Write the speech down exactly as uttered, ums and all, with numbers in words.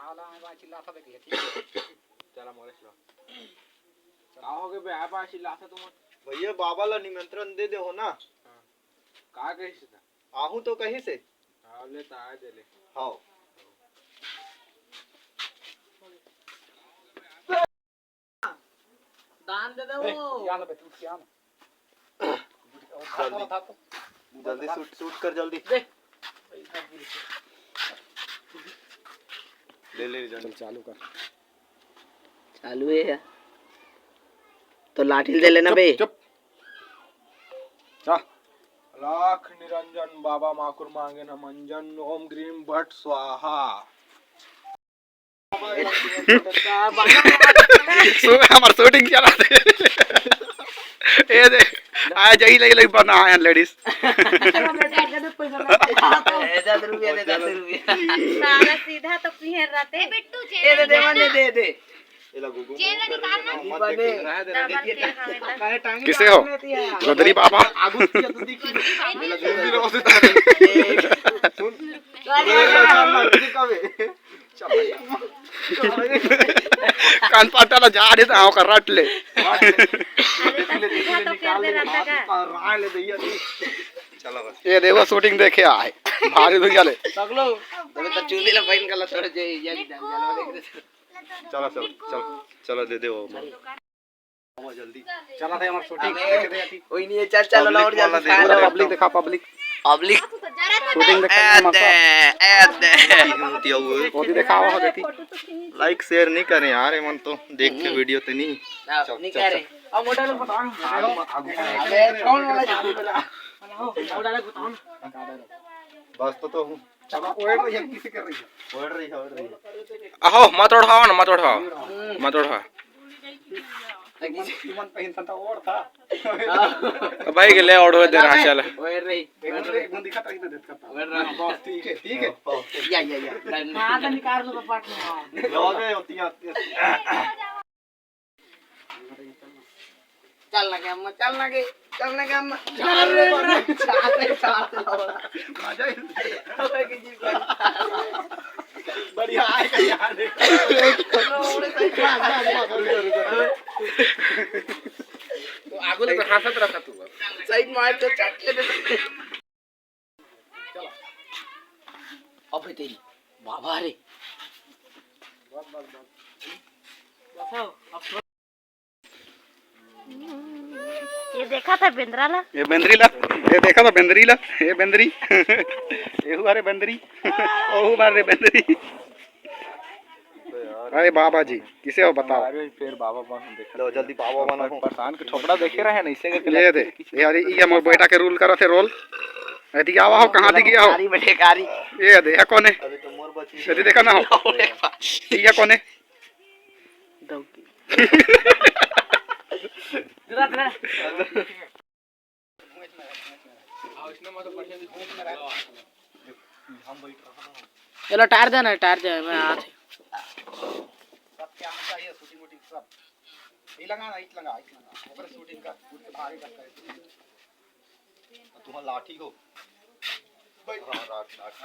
साला मैं बाहर चिल्लाता बे, ठीक है। चला मोरे चला। का हो गए बे, आए बाहर चिल्लाता तुम? भैया, बाबा ला निमंत्रण दे दे हो ना। हाँ। का कहिस था? आहू तो कहिस हे। हाँ, ले ता आए दे ले। हाँ। दान दे दे ए, वो। क्या ना बे, तू क्या ना? जल्दी, जल्दी शूट, शूट कर जल्दी। दे। ले, ले, जल्दी। चल, चालू कर। चालू है यार। तो लाठी दे लेना चुप, बे। चुप। जा। लाख निरंजन बाबा माकुर मांगे न मंजन, ओम ग्रीम भट स्वाहा। सो-, हमार शूटिंग चला थे। ए दे, आ जाई लई लई बना आयन लेडीज। ए, दस रुपया दे, दस रुपया। सारा सीधा तो पिहर रहते। ए, बिट्टू, ए, दे, दे, दे, दे, दे। एला गुगु चेला निकाल ना। मत बने। देखे। रहे दे, रहे दे। डबल के हवे त। काहे टांगी किसे हो? डाल लेती है? गोदरी बाबा। आगू से तो दिखी। एला जल्दी रहो से। सुन। अरे, अरे, अरे, अरे। कान पाटा ला जा रे, त आओ कर रट ले। अरे, देख ले, देख ले, तो निकाल ले, निकाल ले। हाथ उतार रहा है, ले भैया। चलो बस। ये देखो, शूटिंग देखे आए। भारी दुनिया ले। सगलो। अबे तो चूल्हे ला बहन का ला छोड़ दे, ये नहीं डाल, चलो, देख ले। चलो, चलो, चलो, चलो, दे दे वो। आवा जल्दी। चला थे हमार शूटिंग। अबे, देख दे अभी। कोई नहीं है, चल, चल, पब्लिक और जल्दी वाला खा देखो, लो। पब्लिक दिखा, पब्लिक। पब्लिक। शूटिंग देखा ए मस्त। दे, ए दे। होती है वो। वो भी दिखावा हो देखी। लाइक शेयर नहीं करे यार, ये मन तो देख के हम्म। वीडियो ते नहीं। ना, चल, नहीं चल, करे। चल। अब मोटा लोग बताओ ना। आगू, आगू। अबे, कौन वाला? मोटा लोग बताओ ना। बस तो, तो हूँ। चलो, ओढ़ रही है, किसी कर रही है? ओढ़ रही है, ओढ़ रही है। अहो, मत ओढ़ाओ ना, मत ओढ़ाओ। हम्म। मत ओढ़ाओ। मन पहनता था, ओढ़ था। हाँ। भाई के ले ओढ़ दे रहा, चल। ओढ़ रही। देखो, देखो, दिखा था, इधर देखा था। ओढ़ रहा। बस, ठीक है, ठीक है। या, या, या। हाँ, तो निकाल लो, पार्ट में, हाँ। लो, बे, होती है, होती है। चल ना गे अम्मा, चल ना गे, चल ना गे अम्मा। चल रे, चल रे, चल रे। मजा ही। अबे की जी। बढ़िया आए का यार। तो आगू ले तो हंसत रखा तू। सही मार तो चट ले दे। अबे तेरी बाबा रे। ये देखा था बेंदरा ला? ये बेंदरी ला, ये देखा था बेंदरी ला, ये बेंदरी, ये हुआ रे बेंदरी, ओ हुआ रे बेंदरी। अरे बाबा जी, किसे हो बताओ? अरे फिर बाबा बन देख। लो जल्दी बाबा बना हो। परेशान के ठोपड़ा देखे रहे नहीं से ये दे, ये अरे ये मोर बेटा के रोल करत हे रोल। यदि आवा हो, कहाँ दिख गया हो? कारी बटे कारी। ये दे, ये कौन है? अभी तो मोर बची। यदि देखा ना हो। ये कौन है? डौकी। जरा, जरा। एला टायर दे ना, टायर दे, मैं आत हे। सब क्या चाहिए, शूटिंग वूटिंग सब। ये लगा ना, इट लगा, इट लगा। ओकरे शूटिंग का, उठ के बाहर ही करता है। तुम्हारा लाठी हो। हाँ, लाठी, लाठी।